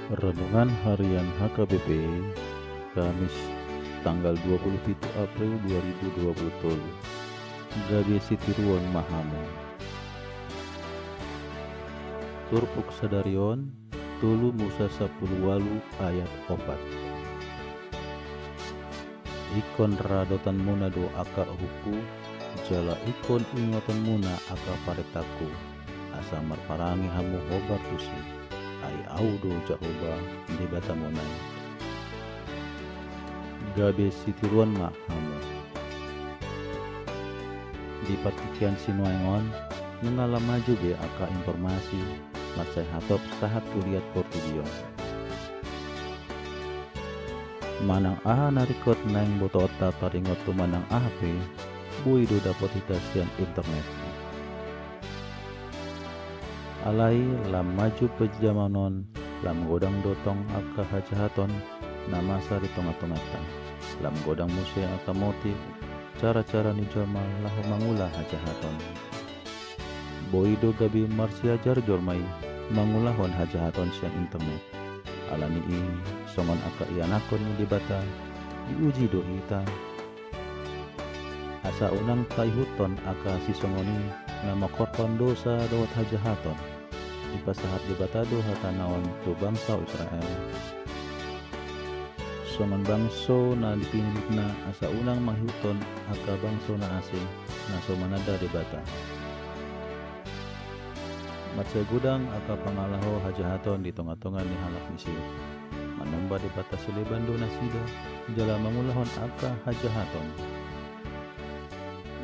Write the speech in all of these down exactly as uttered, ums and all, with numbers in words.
Renungan Harian H K B P, Kamis, tanggal dua puluh pitu April dua ribu dua puluh tolu. Gabe sitiruon ma hamu. Turpuk sadari on, tolu Musa sampulu ualu ayat opat. Ingkon radotanmuna do angka uhumhu, jala ingkon ingotonmuna angka parentangku, asa marparange hamu hombar tusi, ai Ahu do Jahowa Debatamuna i. Gabe sitiruon ma hamu. Di partingkian sinuaeng on, nunga lam maju be angka informasi mansai hatop sahat tu liat portibi on. Manang aha na ringkot naeng botoonta taringot tu manang aha pe, boi do dapot hita sian internet. Alai lam maju parjamaon on, lam godang do tong angka hajahaton na masa di tongatonganta. Lam godang muse angka motif, cara-cara ni jolma laho mangula hajahaton. Boi do gabe marsiajar jolma i mangulahon hajahaton sian internet. Alani i, songon angka ianakhon ni Debata, diuji do hita, asa unang taihuthon angka sisongon i na mangkorhon dosa dohot hajahaton. Dipasahat Debata do hatana on tu bangso Israel songon bangso na dipilihna, asa unang mangihuthon angka bangso na asing na so mananda Debata. Mansai godang angka pangalaho hajahaton di tongatonga ni halak ni si. Manumba debata sileban do nasida, jala mangulahon angka hajahaton.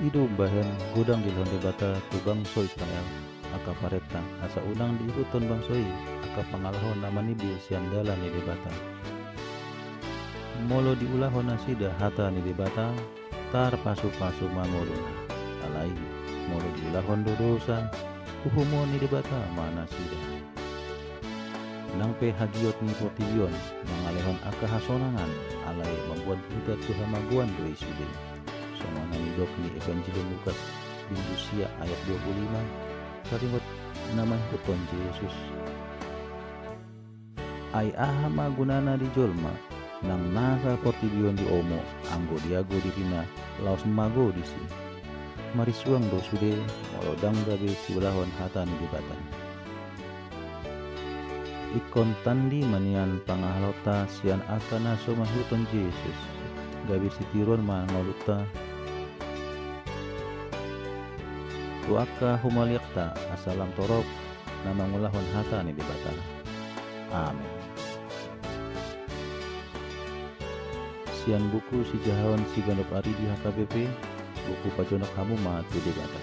I do umbahen godang dilehon Debata tu bangso Israel angka parenta, asa unang diihuthon bangso i angka pangalaho na manimbil sian dalan ni Debata. Molo diulahon nasida hata ni Debata, tarpasupasu ma ngoluna. Alai molo diulahon do dosa, uhumon ni Debata ma nasida. Nang pe hagiot ni portibi on mangalehon angka hasonangan, alai mamboan hita tu hamagoan do i sude. Songon na nidok ni Evanjelium Lukas, bindu sia ayat dua puluh lima, taringot na mangihuthon Jesus. Ai aha ma gunana di jolma, nang nasa portibi on diomo, anggo diago dirina laos mago disi? Marisuang do sude, molo ndang gabe siulahon hata ni Debata. Ingkon tandi ma nian pangahalonta sian angka na so mangihuthon Jesus, gabe sitiruon ma ngolunta tu angka humaliangta, asa lam torop na mangulahon hata ni Debata. Amen. Sian buku sijahaon siganup ari di H K B P, buku Pajonok Hamu Ma tu Debata.